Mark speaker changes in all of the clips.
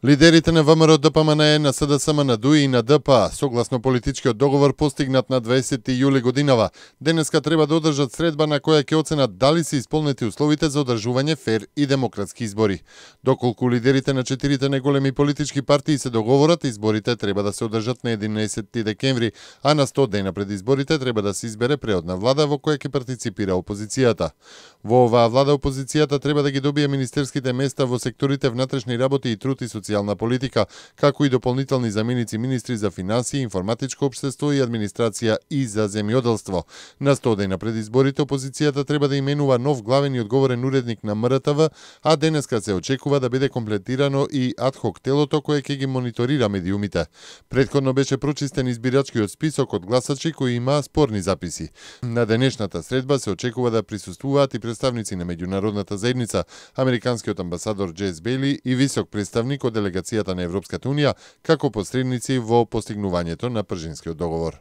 Speaker 1: Лидерите на ВМРО, ДПМНЕ, на СДСМ, на ДУИ и на ДПА, согласно политичкиот договор постигнат на 20 јули годинава, денеска треба да одржат средба на која ќе оценат дали се исполнети условите за одржување фер и демократски избори. Доколку лидерите на четирите најголеми политички партии се договорат, изборите треба да се одржат на 11 декември, а на 100 дена пред изборите треба да се избере преодна влада во која ќе партиципира опозицијата. Во оваа влада опозицијата треба да ги добие министерските места во секторите внатрешни работи и труд и социјална политика, како и дополнителни заменици министри за финансии, информатичко општество и администрација и за земјоделство. На 100 дена пред изборите опозицијата треба да именува нов главен и одговорен уредник на МРТВ, а денеска се очекува да биде комплетирано и адхок телото кое ќе ги мониторира медиумите. Претходно беше прочистен избирачкиот список од гласачи кои имаа спорни записи. На денешната средба се очекува да присуствуваат и представници на меѓународната заедница, американскиот амбасадор Джейс Бейли и висок представник од делегацијата на Европската унија како посредници во постигнувањето на Пржинскиот договор.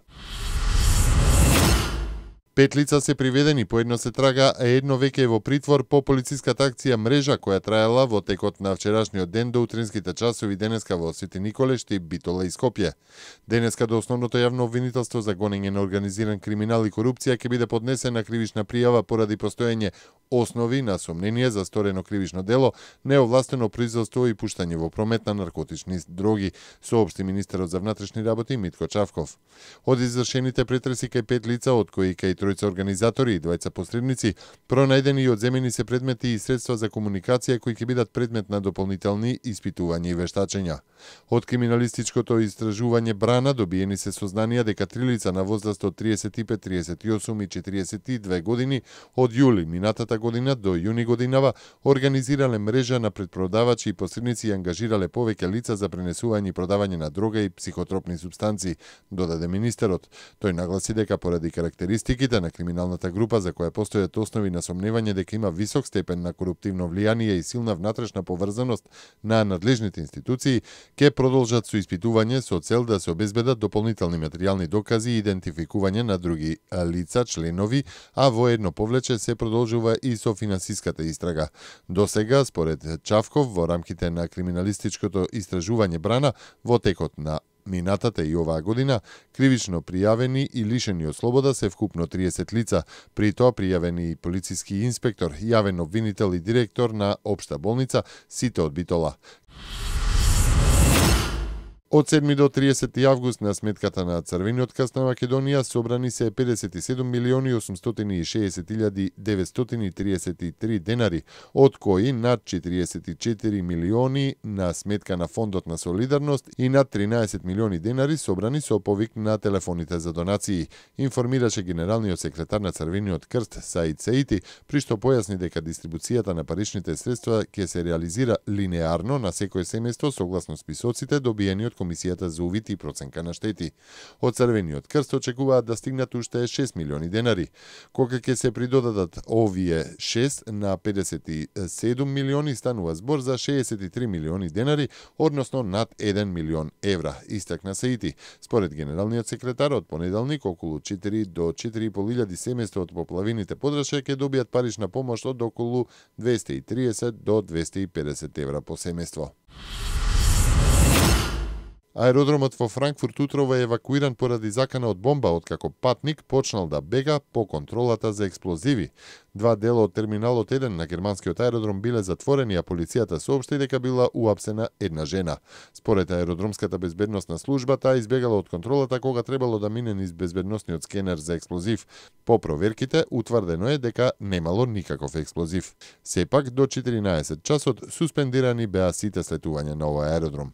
Speaker 1: 5 лица се приведени, по едно се трага, а едно веќе е во притвор по полициската акција Мрежа која траела во текот на вчерашниот ден до утринските часови денеска во Свети Николе, Штип, Битола и Скопје. Денеска до основното јавно обвинителство за гонење на организиран криминал и корупција ќе биде поднесена кривична пријава поради постоење основи на сомнение за сторено кривично дело, неовластено производство и пуштање во промет на наркотични дроги, соопшти министерот за внатрешни работи Митко Чавков. Од извршените претреси кај 5 лица, од кои кај тројца организатори и двајца посредници, пронајдени и одземени се предмети и средства за комуникација кои ќе бидат предмет на дополнителни испитувања и вештачења. Од криминалистичкото истражување Брана добиени се сознанија дека 3 лица на возраст од 35, 38 и 42 години од јули минатата година до јуни годинава организирале мрежа на предпродавачи и посредници и ангажирале повеќе лица за пренесување и продавање на дрога и психотропни супстанции, додаде министерот. Тој нагласи дека поради карактеристиките на криминалната група за која постојат основи на сомневање дека има висок степен на коруптивно влијание и силна внатрешна поврзаност на надлежните институции, ќе продолжат со испитување со цел да се обезбедат дополнителни материјални докази и идентификување на други лица, членови, а во едно повлече се продолжува и со финансиската истрага. До сега, според Чавков, во рамките на криминалистичкото истражување Брана, во текот на минатата и оваа година, кривично пријавени и лишени од слобода се вкупно 30 лица, при тоа пријавени и полициски инспектор, јавен обвинител и директор на Општа болница, сите од Битола. Од 7 до 30 август на сметката на Црвениот крст на Македонија собрани се 57.860.933 денари, од кои над 44 милиони на сметка на Фондот на солидарност и над 13 милиони денари собрани со повик на телефоните за донации, информираше генералниот секретар на Црвениот крст Саид Сеити, при што појасни дека дистрибуцијата на паричните средства ќе се реализира линеарно на секое семејство согласно списоците добиени од Комисијата за увид и проценка на штети. Од Црвениот крст очекуваат да стигнат уште 6 милиони денари. Кога ќе се придодадат овие 6 на 57 милиони, станува збор за 63 милиони денари, односно над 1 милион евра, истакна Саити. Според генералниот секретар, од понеделник околу 4 до 4.500 семејства од поплавините подрашја ќе добијат парична помош од околу 230 до 250 евра по семејство. Аеродромот во Франкфурт утрово е евакуиран поради закана од бомба, откако патник почнал да бега по контролата за експлозиви. Два дела од терминалот 1 на германскиот аеродром биле затворени, а полицијата соопшти дека била уапсена една жена. Според аеродромската безбедносна служба, таа избегала од контролата кога требало да мине низ безбедносниот скенер за експлозив. По проверките, утврдено е дека немало никаков експлозив. Сепак, до 14 часот суспендирани беа сите слетувања на овој аеродром.